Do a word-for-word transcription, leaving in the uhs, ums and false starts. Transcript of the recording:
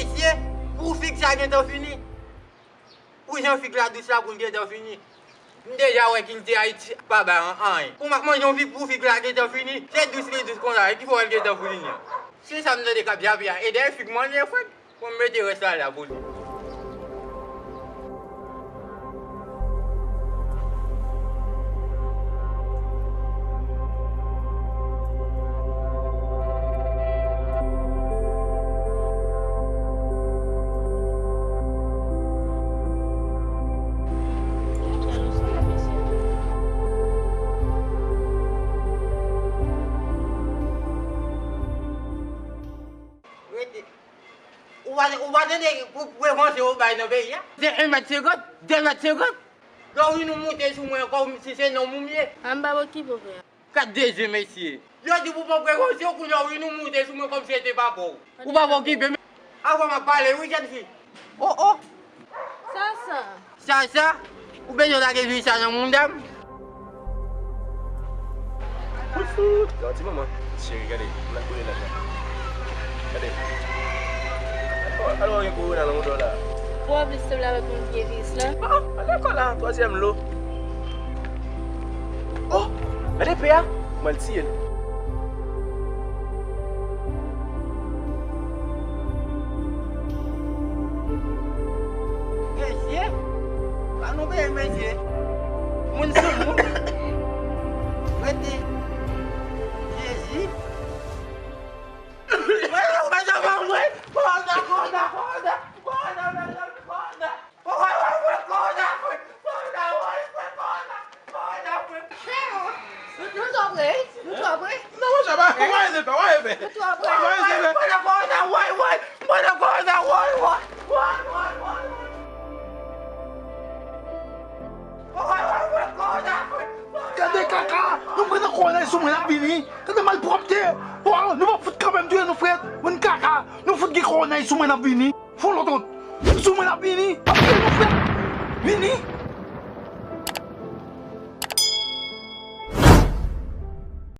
Mesye, pou fig sa gentan fini. Pou jan fig la dous la pou l gentan fini. M deja wè kilti Ayiti pa bay an anyen. Pou m ap manje yon fig pou fig la gentan fini. Se dous li dous konsa, e ki fè w wè l gentan fini an? Se sa m tande k ap jape a. E dèyè fig manje frèt. Bon, m mete rès la la pou li. Rete. Ou pa, ou pa tande pou prevansyon yo bay nan peyi a? Se en mèt senkant, de mèt senkant. Lè w vin ou moute sou mwen kòm si se nonm ou m ye. A m pa okipe w, frè. Gad de je, mesye. Yo di pou pran prevansyon, kounye a w vin ou moute sou mwen kòm si se te papa w. Ou pa okipe m. Avan m ap pale, wi, jèn fi. Oh, oh. Sa, sa. Sa, sa, ou bezwen lage jwi sa nan mouda m? Gade ti manman. Cheri, gade, m nan kouri nan chan. Gade. Alò, alò, gen korona nan mouda w la. Pwòblèm se la avèk yon vye vis la. Ah, ah, alè kò la, twazyèm lo. Oh, gade pè a. Mwen tiye l. Mesye, pa nou peye mesye. Moun sou moun. Rete. Jezi. Mwen, mwen, mwen, mwen, mwen. Kòda, kòda, kòda. Kòda, mezanmi, kòda. Nou twò pre, nou twò pre. Non, mwen, sa va. Mwen, se pa, mwen, se pa. Mwen, se pa. Gade kaka, nou pran nan kò nan sou mwen ap vini. Gade malpwòpte. Waw, nou pa fout kanmenm touye nou frèt. Moun kaka, nou fout gen kò nan sou mwen ap vini. Fon lòt wont. Sou mwen ap vini. Ap vini, frè. Vini.